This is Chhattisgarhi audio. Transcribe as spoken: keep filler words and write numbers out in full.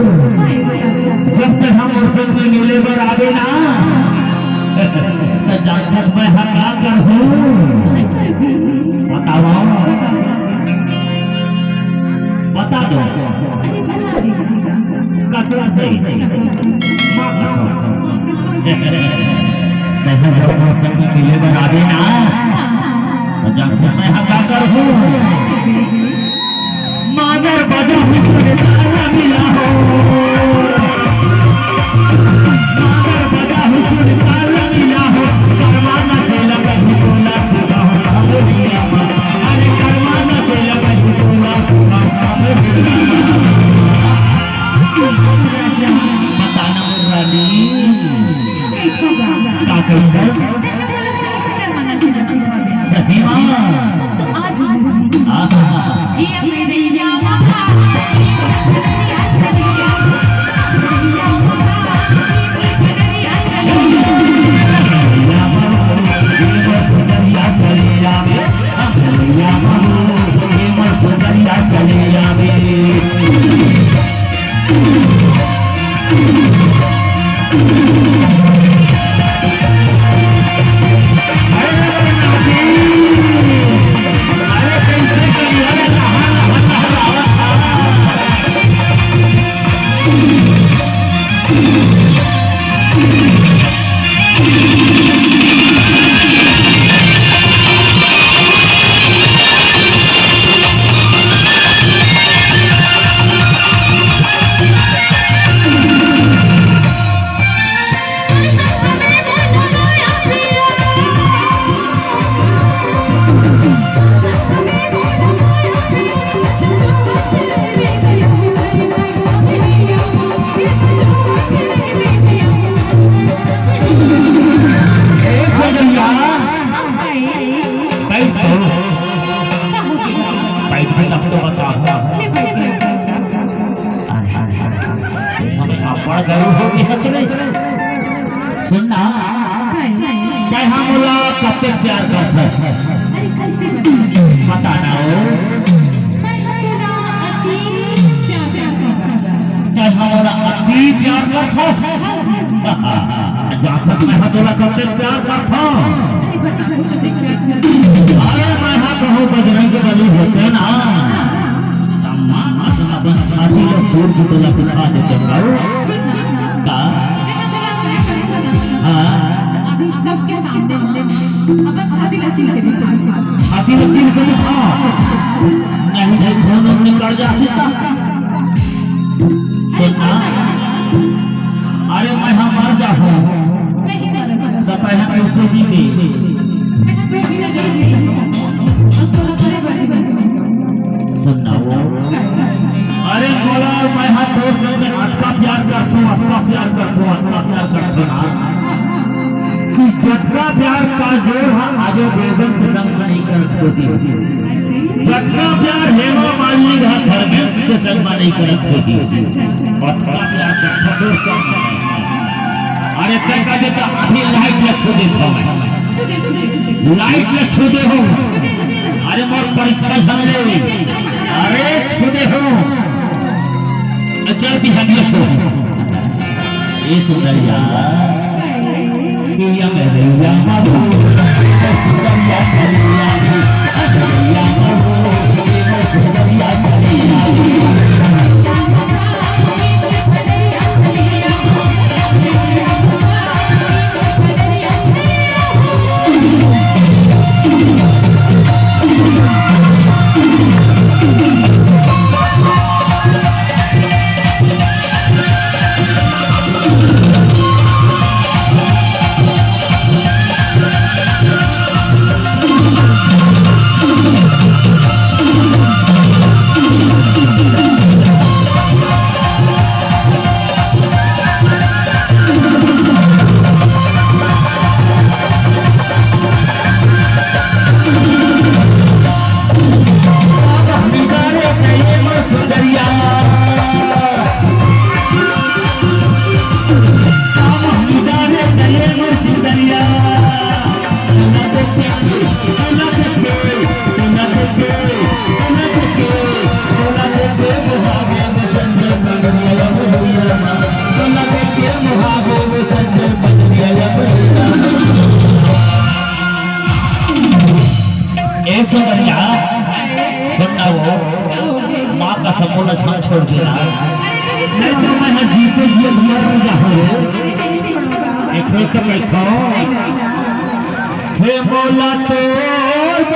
जब तक हम मोर संग में मिले बर आबे ना, त जानथस मैं ह का करहूँ? बतावा, बता दो। कसम से, माँ कसम। मैं ह जब मोर संग में मिले बर आबे ना, त जानथस मैं ह का करहूँ? मादर बजा हुसुन ताला मिला हो। मादर बजा हुसुन ताला मिला हो। करवाना तेला कहीं तोला सुना हो। अमरिया मा, अरे करवाना तेला कहीं तोला सुना हो। अमरिया मा। बताना मोर रानी। का कही बस? सही मा। आहा। ए भैया, बैठ तो। बैठ, बैठ, अब तो बता। अरे, अरे, अरे, अरे, ये समय अब्बड़ गरम हो गया कि नहीं? सुन ना, तैं हा मोला कतेक प्यार करथस? अरे, कैसे बताऊं? बता ना ओ। मैं हा तोला अति प्यार, प्यार करथस। तैं हा मोला अति प्यार करथस? जानथस मैं हा तोला कतेक प्यार करथंव? अरे, मैं हा कहूं बजरंग बली होते ना, त मैं अपन छाती ला फोड़ के तोला दिखा देतेंव। का? हाँ। अभी सबके सामने अपन छाती ला चीर के दिखा। छाती ला चीर के दिखा। नहीं, जे खून निकल जाती त। सुन ना। अरे मैं हा मर जाहूं। नहीं मर सकता। त तैं हा कैसे जीबे? मैं हा कोई भी नहीं जी सकता। बस तोला करे बर ही बने। सुन ना वो। अरे मोला, मैं हा तोर संग अतका प्यार करथंव, अतका प्यार करथंव, अतका प्यार करथंव ना। कि जतका प्यार काजोल हा अजय देवगन के संग नहीं करत होही। जतका प्यार हेमा मालिनी हा धर्मेंद्र के संग म नइ करत होही, ओतका प्यार जतका दोस्त संग म नइ। अरे तैं कहिथस त अभी लाइट ल छू देथंव मैं, लाइट ल छू दे हंव। अरे मोर परीक्षा झन ले, अरे छू दे हंव। चल बिहनिया छू। ए सुंदरिया। नहीं तो मैं ह जीते जी मर जाहूं रे। एक तो बैठो। हे मोला तो